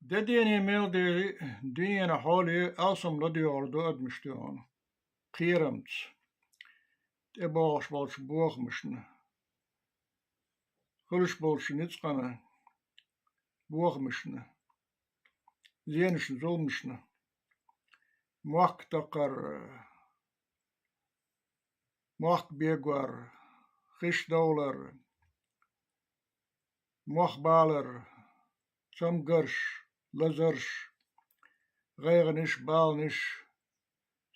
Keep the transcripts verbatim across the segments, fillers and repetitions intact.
Де дене мел дели, дуьненан хьоле алсам ладоьгӀур ду адамаш дуьхьал, кхерамца, тӀебогӀуш болчу бохамашна, хуьлуш болчу ницкъана, бохамашна, зенашна, зуламашна, мохк такхар, мохк бегор, хиш довлар, мох балар, цамгарш, лазарш, гӀайгӀанаш, баланаш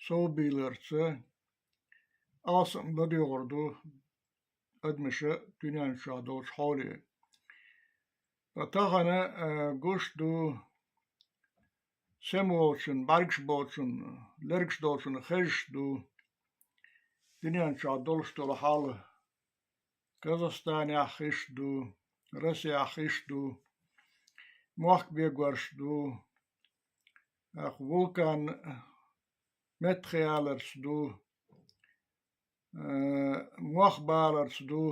совбийларца алсам ладоьгӀур ду адамаша дуьнен чохь долчу хьоле. Ткъа тахана, а, гуш ду, сема волчун, бӀаьргаш болчун, лергаш долчун хезаш ду дуьнен чохь долуш долу хьал. Казахстанехь хиш ду, Россехь хиш ду, мохк бегорш ду, ах, вулкан меттахъяларш ду, э, мох баларш ду,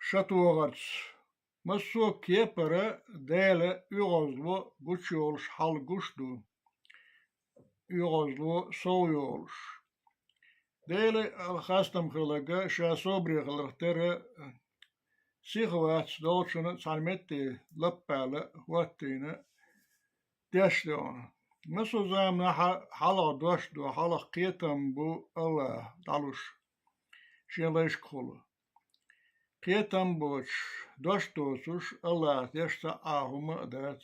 шатохарш, массо а кепара Дела оьгӀазло гучуйолуш хьал гуш ду, оьгӀазло сов йолуш. Дела хастам хиларга, ша собаре хиларх тера, сиха вац долчунна цхьана метте лаппала хӀоттийна деш дуьхьал. Массо а заманахь хьалха дош ду, хьалха кхетам бу АллахӀ дӀалуш, шен лайшкахула. Кхетам боцуш, дош доцуш АллахӀа деш цхьа а хӀума а дац,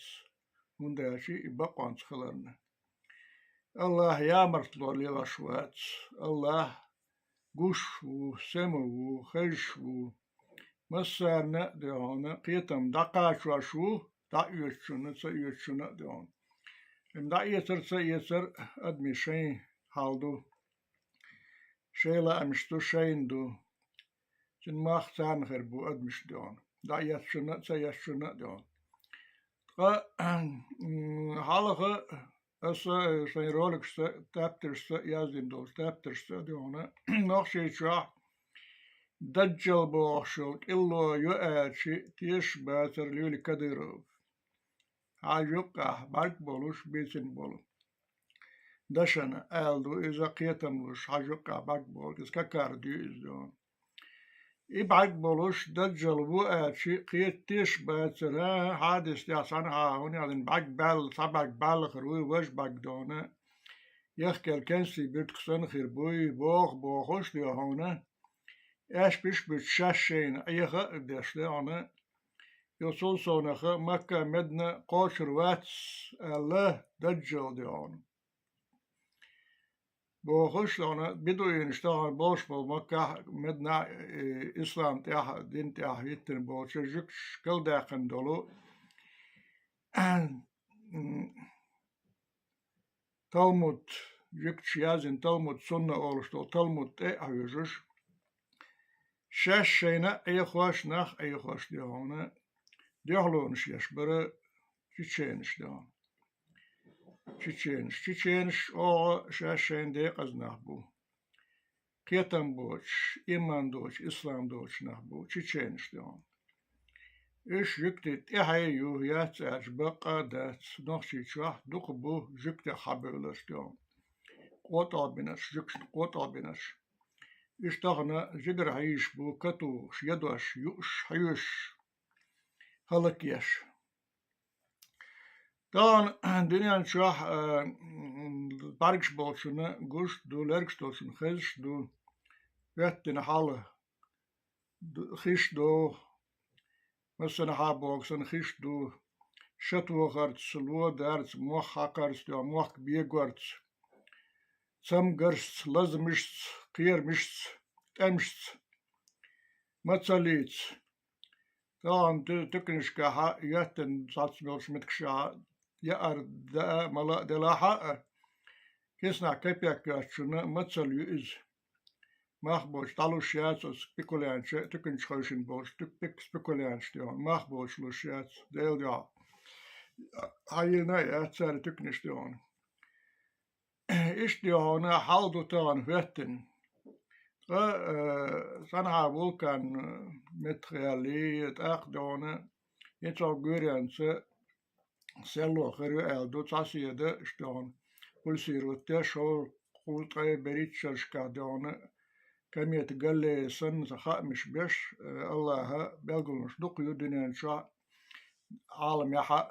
хӀунда аьлча и бакъонца хиларна. АллахӀ ямартло лелош вац. АллахӀ гуш ву, сема ву, хезаш ву. Массарна а дуьхьал кхетам дӀакхачош ву, дӀаоьцучунна, ца оьцучунна а дуьхьал. Амма дӀаэцар, ца эцар адамийн шайн хьал ду. Шайн лаамаш ду, шайна ду. Цуьнан мах царна хир бу адамашна дуьхьал, дӀаэцучунна а, ца эцучунна а дуьхьал. Ткъа, м, хьалха аса, э, шайн роликашца, таптаршца яздина долчу таптаршца а дуьхьал, Нохчийчохь даджал бохуш йолу кӀилло ю аьлча, тешаш бацара Лёля Кадыров. Хьажа юккъехь бӀаьрг болуш бийцина болу. Дашана аьлла ду иза, кхетам луш, хьажа юккъехь бӀаьрг болу, иза какара дуьйцу иза дуьхьал. И бӀаьрг болуш даджал ву аьлча, кхета тешаш бацара, хьадис тӀехь цхьанхьа хӀун яздина, бӀаьрг баьлла, цхьа бӀаьрг баьлла хир вуй, важа бӀаьрг дуьхьал, яхкаелла кенсийн буьртиг санна хир буй, боху бохуш дуьхьал. Аьшпаш буьту шаьш шайна Ӏеха а деш дуьхьал, Йо, цул совнаха Макка а, Медина а кхочур вац аьлла, даджал дуьхьал. Бохуш, тахана бедуинаш тахана болуш болу Маккахь а, Мединахь а, э, ислам тӀехь а, дин тӀехь а хӀиттина болчу жуьгташа галдаьккхина долу, м, Талмуд, жуьгташа яздина Талмуд Сунна олуш долу Талмуд тӀе а хьоьжуш, шаьш шайна а Ӏехош, нах а Ӏехош дуьхьал, дуьхьалонаш еш бара чеченаш дуьхьал. Чеченаш. Чеченаш оха шаьш шайна декъаза нах бу. Кхетам боцуш, иман доцуш, ислам доцуш нах бу чеченаш дуьхьал. Уьш жуьгтий тӀаьхье ю, яц аьлча бакъ а дац, Нохчийчохь дукха бу жуьгтех хьабевлларш дуьхьал. КъотӀа бинарш, жуьгташна къотӀа бинарш. Уьш тахана жигара хьийзаш бу, катухуш, ядош, юуш, хьоьжуш, хӀаллакъеш. Тахана дуьнен чохь, а, м, бӀаьргаш болчунна гуш ду, лергаш долчунна хезаш ду, хӀоьттина хьал д-, хиш ду, массанхьа боху санна хиш ду, шатохарца, ло дарца, мох хьакхарца, мохк бегорца, цамгаршца, лазамашца, кхерамашца, тӀемашца, мацаллица. Тахана ту-, туьканашкахьа йоьттина цхьацца йолчу меттигашкахьа яар даа, мала а делахьа а, киснахь кепек йоцучунна мацалла ю иза. Мах боцуш дӀалуш яц оцу спекулянташа, туьканчу хевшина болчу туьк-, пик-, спекулянташа дуьхьал, мах боцуш луш яц, Делан дуьхьа. Хьан йиллина а яц цара туьканаш дуьхьал. Иштта дуьхьал хьал ду тахана хӀоьттина. Ткъа, э, цхьанхьа вулкан, э, меттахъяьллий, тӀаккха дуьхьал, и цхьа гуьйренца селло хир ю аьлла ду, цхьа седа, иштта догӀна, пульсировать деш, шовзткъа ткъе берхӀитта шерашкахь догӀна, комета Галлея санна хаамаш беш, э, Аллаха белгалонаш дукха ю дуьнен чохь, Ӏаламехь а.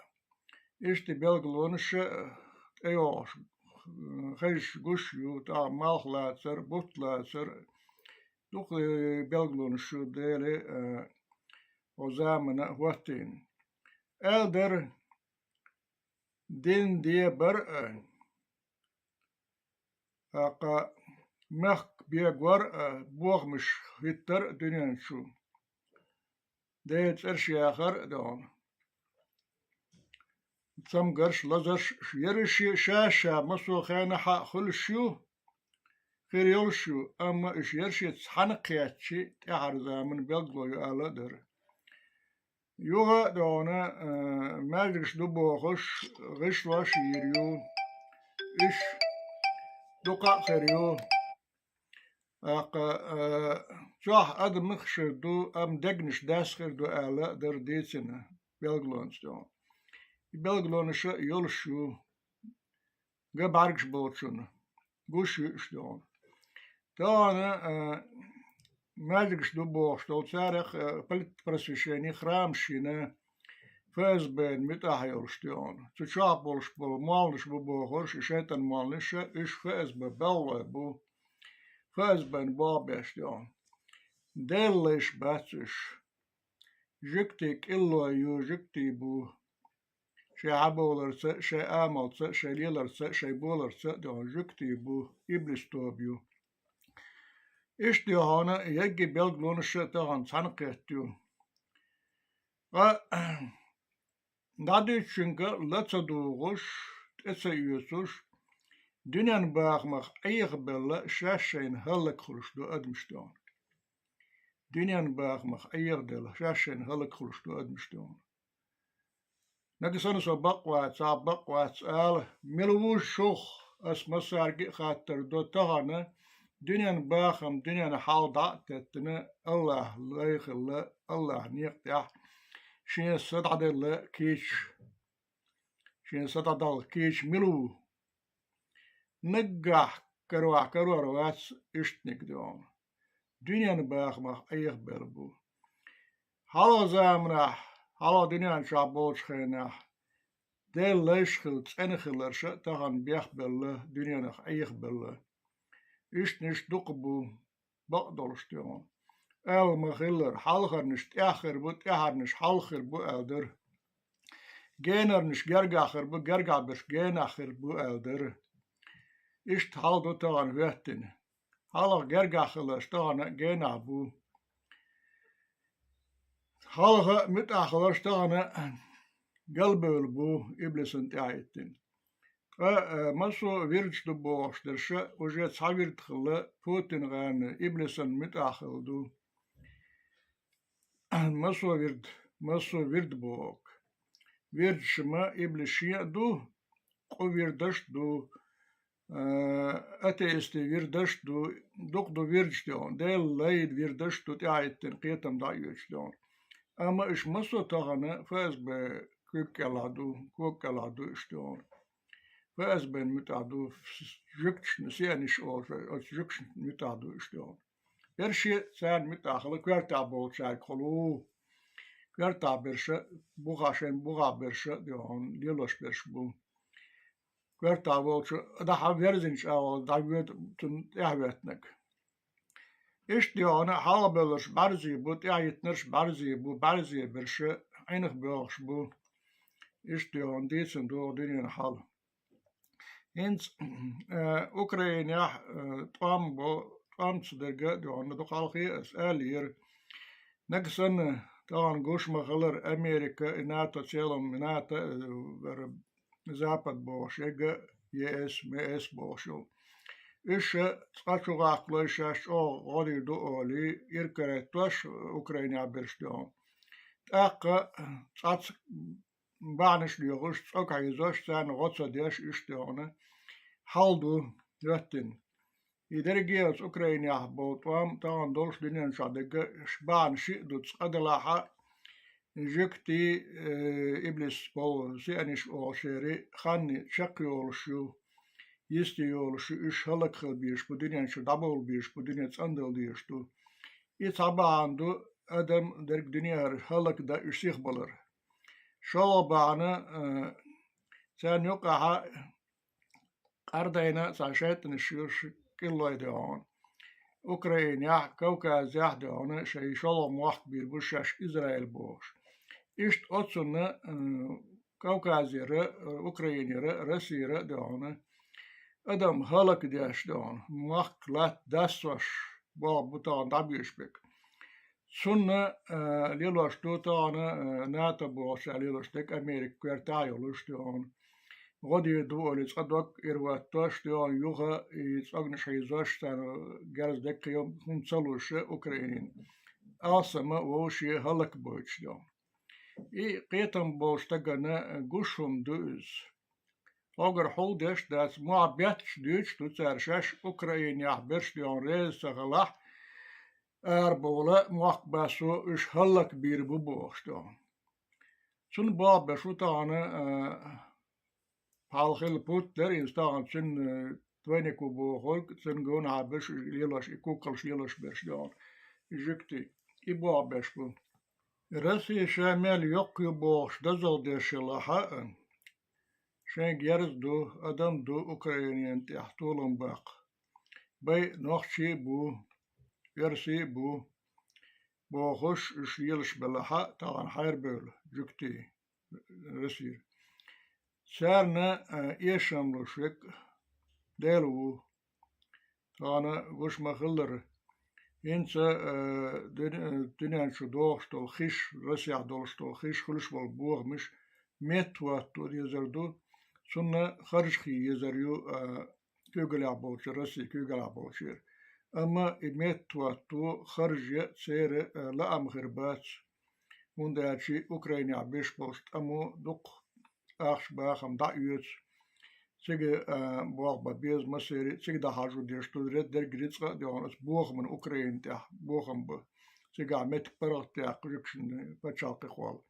Иштта белгалонаш, э, тӀейогӀуш, э, хезаш гуш ю, тӀаккха малх лацар, бутт лацар, дукха, э, белгалонаш ю Делан, э, оцу замана хӀоттийна. Аьлла дара, дин дебар а, тӀаккха мехк бегор а, бохамаш хӀиттар а дуьнен чу. Делан цӀераш яхар а догӀна. Цамгарш, лазарш, ерриш ша-ша массо а хенахь а хуьлуш ю, хир йолуш ю, амма уьш ерриш цхьаьна кхетча, тӀаьхьара заманан белгало ю ала а дара. Юха а догӀна, э, маьждигаш ду бохуш, гӀишлош йийр ю. Уьш дукха а хир ю. ТӀаккха, э, чохь адамах шир ду, амма дегнаш дас хир ду аьлла а дара дийцина белгалонаш догӀна. И белгалонаш а йолуш ю, ган бӀаьргаш болчунна гуш ю уьш догӀна. Тахана, э, маьждигаш ду бохуш долу царах, э, политпросвещение, храмаш йина, ФСБ-н муьтӀахь йолуш догӀна. Цу чохь болуш болу молланаш бу бохурш, и шайтӀан молланаш а, уьш ФСБ-н белхалой бу, ФСБ-н болх беш догӀна. Делан лайш бац уьш. Жуьгтийн кӀиллой ю, жуьгтий бу. Шайн хьабовларца а, шайн амалца а, шайн леларца а, шайн боларца а догӀна жуьгтий бу, иблис тоба ю. Иштта догӀна егги белгалонаш а тахана цхьаьна кхетта ю. Ткъа дӀадуьйцучуьнга ла ца дугӀуш, тӀе ца оьцуш, дуьненан бахамах Ӏехабелла шаьш шайна хӀаллакьхуьлуш ду адамаш догӀна. Дуьненан бахамах Ӏехаделла шаьш шайна хӀаллакьхуьлуш ду адамаш догӀна. Нагахь санна со бакъ вац, цхьа бакъ вац ала, мила ву шух, ас массаьрга а хаттар до тахана, дуьненан бахам, дуьненан хьал дӀа а теттина, Аллахь лай хилла, Аллахь некъа тӀехь шен са дӀаделла кийча, шен са дӀадалла кийча мила ву? Наггахь карахь карор вац иштаниг догӀна. Дуьненан бахамах Ӏехабелла бу. Хьалха заманахь, хьалха дуьнен чохь болчу хенахь, Делан лайш хилла, цӀена хилларш а тахана бехбелла, дуьненах Ӏехабелла. Иштанаш дукха бу, бакъдолуш догӀна. Аьлла ма-хиллара, хьалхарнаш тӀехь хир бу, тӀаьхьарнаш хьалха хир бу аьлла дара. Генарнаш гергахь хир бу, гергахь берш генахь хир бу аьлла дара. Иштта хьал ду тахана хӀоьттина. Хьалха гергахь хилларш тахана генахь бу. Хьалха муьтӀахь хилларш тахана галбевлла бу, иблисан тӀаьхьахӀиттина. Ткъа, э, массо а вирдаш ду бохуш дерш а уже цхьа вирд хилла, Путин гӀарна иблисан муьтӀахь хилла ду. Массо а вирд, массо а вирд боху. Вирдаш ма иблис шен а ду, къу вирдаш а ду, э, атеистийн вирдаш а ду, дукха ду вирдаш догӀна, Делан лайн вирдаш а ду, тӀаьхьахӀиттина кхетам дӀа а оьцуш догӀна. Амма уьш массо а тахана ФСБ куьг кӀелахь ду, ког кӀелахь ду уьш догӀна. ФСБ-н муьтӀахь ду, жуьгташна, сианиш олуш, оцу жуьгташна муьтӀахь ду уьш догӀна. Берш а царна муьтӀахь хилла, коьртехь болчаьрга хуьлу. Коьртехь берш а, бухахь шайн бухахь берш а догӀна, лелош берш бу. Коьртехь волчу дахьа верзинчу агӀор дӀавоьду цунна тӀаьхьахӀоьттинарг. Иштта догӀна хьалхабевлларш бӀаьрзе бу, тӀаьхьахӀиттинарш бӀаьрзе бу, бӀаьрзе берш а Ӏинах боьлхуш бу. Иштта догӀна дийцина догӀу дуьненан хьал. ХӀинца, э, Украинехь, э, тӀом бо, тӀом ца дерг а догӀна, дукха хьалхе аса аьллера. Нагахь санна, тахана гуш ма-хиллара, Америка и НАТО, целом и НАТО, э, вара Запад бохуш, яга ЕС, МС бохуш йолу. Уьш а цкъа чу гӀаккхалой шаьш чӀогӀа гӀо дийр ду олий, иракарайтош Украинехь берш догӀна. ТӀаккха цкъа ц-, бахьанаш доьхуш, цӀогахь хьийзош, царна гӀо ца деш, иштта догӀна хьал ду хӀоьттина. И дерриге а оцу Украинехь болу тӀом тахана долуш дуьнен чохь дерг а бахьана шиъ ду, цкъа делахь а, Жуьгтий, э, иблис болу сианиш оха шери ханни чекхйолуш ю, йисте йолуш ю, уьш хӀаллакьхила безаш бу, дуьнен чу дӀабовла безаш бу, дуьне цӀандала дезаш ду. И цхьа бахьана ду адам дерг дуьненара хӀаллакдан уьш сихбалар. ШолгӀа бахьана, э, царна юкъахьа къардайна цхьа шайтӀанаш юрш кӀиллой де хьуна. Украинехь, Кавказехь де хьуна, шайн шолгӀа мохк бийр бу шаьш Израиль бохуш. Иштта оцунна, э, Кавказера, э, Украинера, Россера де хьуна, адам хӀаллакдеш де хьуна, мохк латта дассош, боху бу тахана дӀабоьдуш берг. Цунна, э, лелош ду тахана, э, НАТО бохучара лелош дерг, Америка коьртехь а йолуш ду хьуна. ГӀо дийр ду олий цкъа дог ирахӀоттош ду хьуна, юха и цӀогнаш хьийзош, царна герз деккхий хӀума ца луш Украинин. Алсамма вовшийн хӀаллакбойтуш ду хьуна. И кхетам болчу стагана гуш хӀума ду иза. Хьогара хьулдеш дац, мохь бетташ дуьйцуш ду цара шаьш Украинехь берш де хьуна реза ца хилахь, арабовла мохк басо уьш хӀаллакбийр бу бохуш де хьуна. Цунна болх беш ву тахана, а, пхьалхила Путин дара иза тахана, цуьнан, а, двойник ву бохург, цуьнан гонахьа берш лелош, и кукалш лелош берш де хьуна. Жуьгтий, и болх беш бу. Россия ша мел йоккха ю бохуш дозалла деш хилахь а, шайн герз ду, адам ду Украинина тӀехь толам баккха. Бай нохчий а бу, оьрсий а бу, бохуш, уьш лелаш белахь а, тахана хьайрабевлла, жуьгтий, Россера. Царна, а, эшам луш верг Дела ву. Тахана гуш ма-хиллара, хӀинца, а, дуьне-, дуьнен чу дохуш долу хиш, Россехь долуш долу хиш, хуьлуш болу бохамаш меттахӀотто дезар ду, цунна харж хи езар ю, а, куьйгаллехь болчу, Россия куьйгаллехь болчера. Амма и меттахӀотто харж ян церан, а, лаам хир бац, хӀунда аьлча Украинехь беш болчу тӀамо дукха ахча, бахам дӀа а оьцу. Цига, а, болх бан беза массеран а, цига дӀахьажо дезаш ду, ре-, дерг рицкъа а де хьуна, оцу бохамна, Украина тӀехь бохам бан. Цигахь меттиг паргӀатдаьккхина жуьгташна пачхьалкхехула.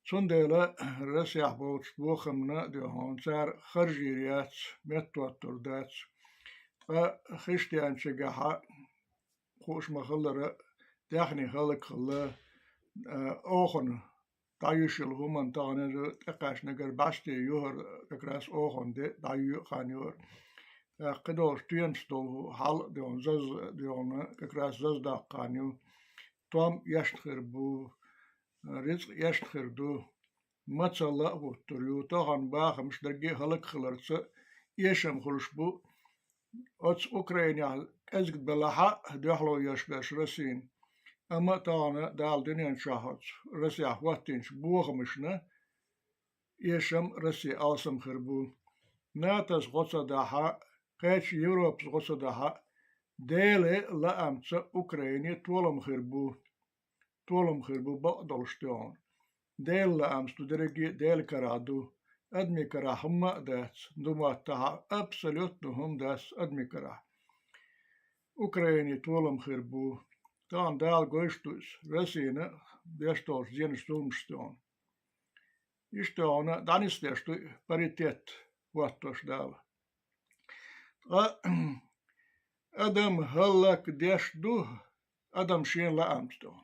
Цундела Россехь болчу бохамна а де хьуна, цара харж йийр яц, меттахӀоттор дац. Ткъа хиш деанчигахьа, хууш ма-хиллара, даьхни хӀаллакьхилла, а, охана дӀаюьйшилла хӀуманна тахана тӀекхаьчнарг бӀаьште ю хӀара, как раз охана де дӀаюьйш хан ю хӀара. ТӀаккха кхидолчу стоьмца долу хьал а де хьуна, заз а де хьуна, как раз заз даккха хан ю. Том эшна хир бу, рицкъ эшна хир ду, мацалла а гӀуттур ю, тахана бахамаш дерриге а хӀаллакьхиларца эшам хуьлуш бу. Оцу Украинехь кӀезиг белахь а дуьхьало еш берш Россина. Амма тахана Дала дуьнен чохь оцу Россехь хӀоттийначу бохамашна эшам, Россия алсам хир бу. НАТОс гӀо ца дахь а, кхечу Европас гӀо ца дахь а, Делан лаамца Украине толам хир бу. Толам хир бу бакъдолуш тӀехь. Делан лаамца ду дерриге а, Делан карахь ду. Адамийн карахь хӀумма а дац, ду моттахь а, абсолютно хӀума дац адамийн карахь. Украине толам хир бу. Тахана Дала гойтуш ду иза, Россина деш долчу зенаш, зуламаш тӀехь. Иштта хьуна дӀанисдеш ду паритет хӀоттош Дала. Ткъа адам хӀаллакдеш ду адам шен лаамца тӀехь.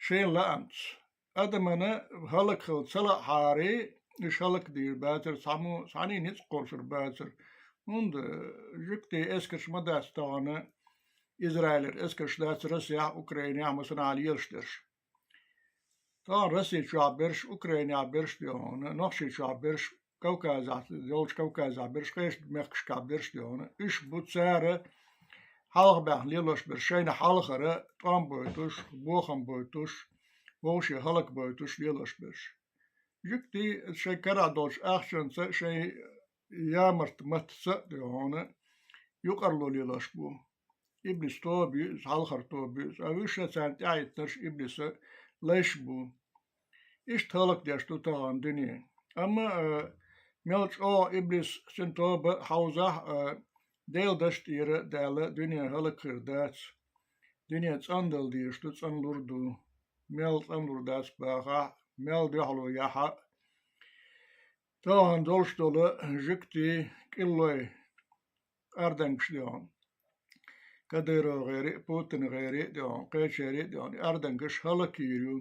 Шен лаамца. Адамана хӀаллакьхила ца лаахьара, уьш хӀаллакдийр бацара, цхьаммо, цхьанний ницкъ кхочур бацара. ХӀунда жуьгтийн эскарш ма дац тахана, Израилера эскарш дац Россехь, Украинехь, масала, лелаш дерш. Тахана Росси чохь берш, Украинехь берш де хьуна, Нохчи чохь берш, Кавказехь, йолчу Кавказехь берш, кхечу мехкашкахь берш де хьуна. Уьш бу цара хьалха баьхна лелош берш, шайна хьалхара тӀом бойтуш, бохам бойтуш, вовшийн хӀаллакбойтуш лелош берш. Жуьгтий шайн карахь долчу ахчанца, шайн ямарта маттаца а де хьуна, юкъарло лелош бу. Иблис тоба ю иза, хьалхара тоба ю иза. А вуьшта царна тӀаьхьахӀиттинарш иблиса лайш бу. Иштта хӀаллакдеш ду тахана дуьне. Амма, а, мел чӀогӀа иблис, цуьнан тоба хьовзахь а, Делан дашна тӀера даьлла дуьне хӀаллакхир дац. Дуьне цӀандала дезаш ду, цӀанлур ду. мел цӀанлур дац бахахь, мел дуьхьало яхь а, тахана долуш долу жуьгтий, кӀиллой, ардангаш дегӀана. КадыровгӀеррий а, ПутингӀеррий а дегӀана, кхечерий а дегӀана, и ардангаш хӀаллакйийр ю,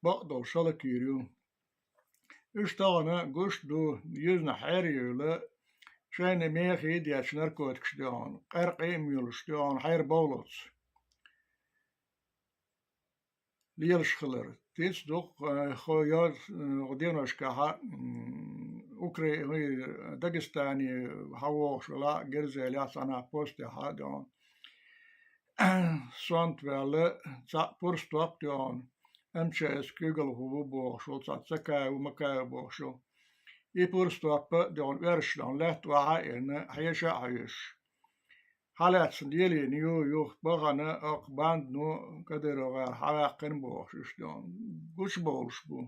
бакъдолуш хӀаллакйийр ю. Уьш тахана гуш ду, юьзна хьеръевлла, шайна мехий дечу наркотикаш дегӀана, къаьркъий а муьйлуш дегӀана, хьерабовллалц лелаш хилар. Тиц дукха, э, хо йо-, э, деношкахьа, м, Укра-, хӀуй, Дагестане хьавогӀуш вала, герзелехь цхьана постехьа дегӀана. Сонт ваьлла, цхьаъ пурс топ дегӀана, М Ч С куьйгалхо ву бохуш ву, цхьаъ ца каю, ма каю бохуш ву. И пурс топпа дегӀана, оьрсашна лаьтта охьа а енна, хьеша а хьоьшуш. Хьалаьцна лелийна ю, юха бахана, окху бандано КадыровгӀар хьаваьккхина бохуш, уьш дегӀана гучубовлуш бу.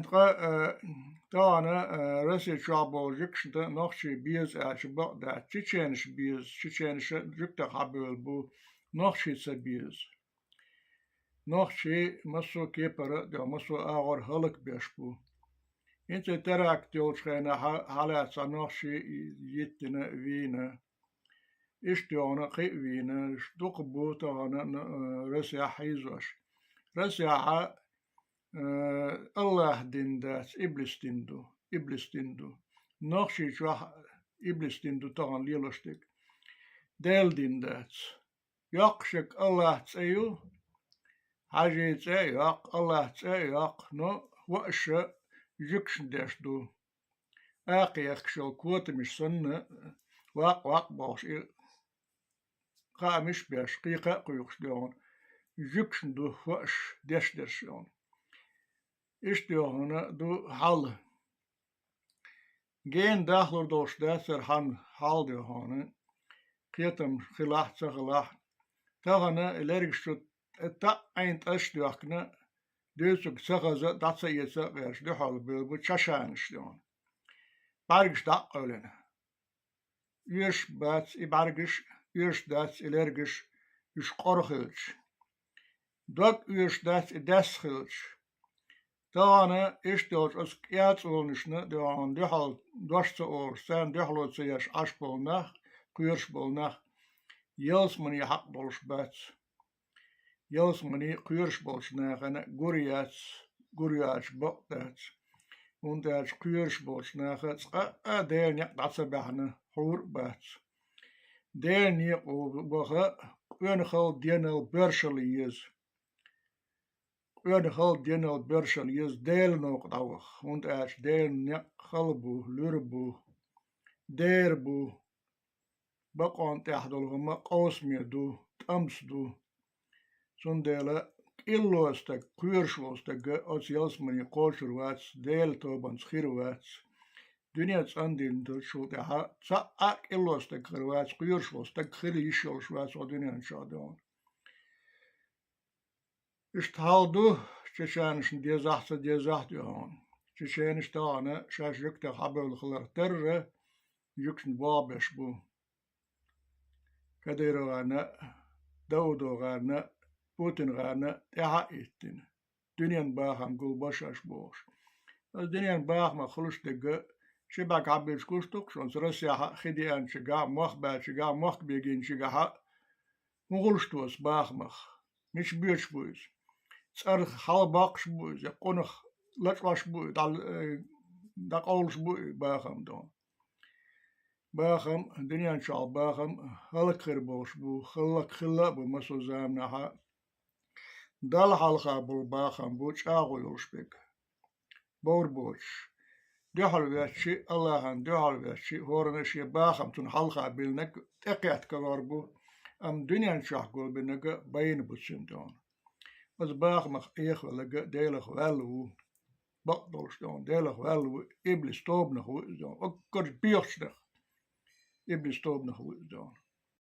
Ткъа, э, тахана, э, Россия чохь болу жуьгташна нохчий беза аьлча бакъ дац. Чеченаш беза, чеченаш жуьгтех хьабевлла бу, нохчий ца беза. Нохчий массо а кепара а дегӀана, массо а агӀор хӀаллакбеш бу. ХӀинца теракт йолчу хенахь хьалаьцна нохчий йиттина, вийна. Иштта дегӀана кхин а вийна, дукха бу тахана, э, Россехь хьийзош. Россехьа, э, АллахӀ дин дац, иблис дин ду, иблис дин ду. Нохчийчохь иблис дин ду тахана лелош дерг. Делан дин дац. Йоккхушек АллахӀ цӀе ю, Хьажий цӀе а йоккху, АллахӀ цӀе а йоккху, но хӀоаша жуьгташна деш ду. Акха ехкаш йолу котамаш санна, вакъ-вакъ бохуш, и хаамаш а беш, кхайкха а кхуьйкхуш дегӀана, жуьгташна ду хӀоаш деш-деш дегӀана. Иштта дегӀана ду хьал. Гена дахлур долуш дац хӀара хьан хьал дегӀана. Кхетам хилахь а, ца хилахь а, тахана лергаш чу тӀе таӀийна тӀаш а доьхкина, дуьйцург ца хаза а, дӀа ца эца а гӀерташ, дуьхьал бевлла бу чашанаш дегӀана. БӀаьргаш дӀа а къевлина. Оьшуш бац и бӀаьргаш, оьшуш дац и лергаш, уьш къора хилча. Дог оьшуш дац и даьсса хилча. Тахана иштта йолчу оцу кӀецӀолнашна дегӀана дуьхьал дош ца олуш, царна дуьхьало ца еш Ӏаш болу нах, кхоьруш болу нах ялсамане хьакъ долуш бац. Ялсамане кхоьруш болчу нахана гур яц, гур йоцуш бакъ дац. ХӀунда аьлча кхоьруш болчу наха цкъа а Делан некъ дӀа ца баьхьна, хьур а бац. Делан некъа ваха къоьнахалла, денал, боьршалла еза. Къоьнахалла, денал, боьршалла еза Делан новкъа дӀаваха, хӀунда аьлча Делан некъ хала бу, луьра бу, дера бу, бакъонан тӀехь долу хӀума къовсаме ду, тӀамца ду. Цундела кӀилло стаг, кхоьруш волу стаг оцу ялсамане кхочур вац, Делан тобанца хир вац. Дуьне цӀандинчул тӀаьхьа цхьа а кӀилло стаг хир вац, кхоьруш волу стаг хила йиш йолуш вац хӀокху дуьнен чохь дегӀана. Иштта хьал ду, чеченашна дезахь а, ца дезахь а дегӀана. Чеченаш тахана шаьш жуьгтех хьабевлла хиларх терра, жуьгташна болх беш бу. КадыровгӀарна, ДаудовгӀарна, ПутингӀарна тӀаьхьа а хӀиттина, дуьненан бахам гулбо шаьш бохуш. Аса дуьненан бахамах хуьлуш дерг ши бӀаьрг хьабуьйцуш гуш ду-кх шуна, Россехьа хи деанчигахь, мох баьлчигахь, мохк бегийначигахьа, хӀун хуьлуш ду оцу бахамах? Мича боьдуш бу иза? ЦӀарах хьалабоккхуш бу иза, я къонах лачкъош бу, дӀа-, э, дӀакъовлуш бу и бахам дон? Бахам, дуьнен чохь бахам хӀаллакьхир болуш бу, хӀаллакьхилла а бу массо а заманахьа. Далла хьалха болу бахам бу чӀагӀо йолуш берг. Бовр боцуш. Дуьхьал веттачи, Аллахьан дуьхьал веттачи, хӀоранна шен бахам цунна хьалха биллинарг тӀекхетта карор бу, амма дуьнен чохь гулбинарг байна бу цуьнан дона. Оцу бахамах Ӏехавелларг Делах ваьлла ву. Бакъдолуш дона, Делах ваьлла ву, иблис тобанах ву иза дона. Уггар бехачунах иблис тобанах ву иза дона.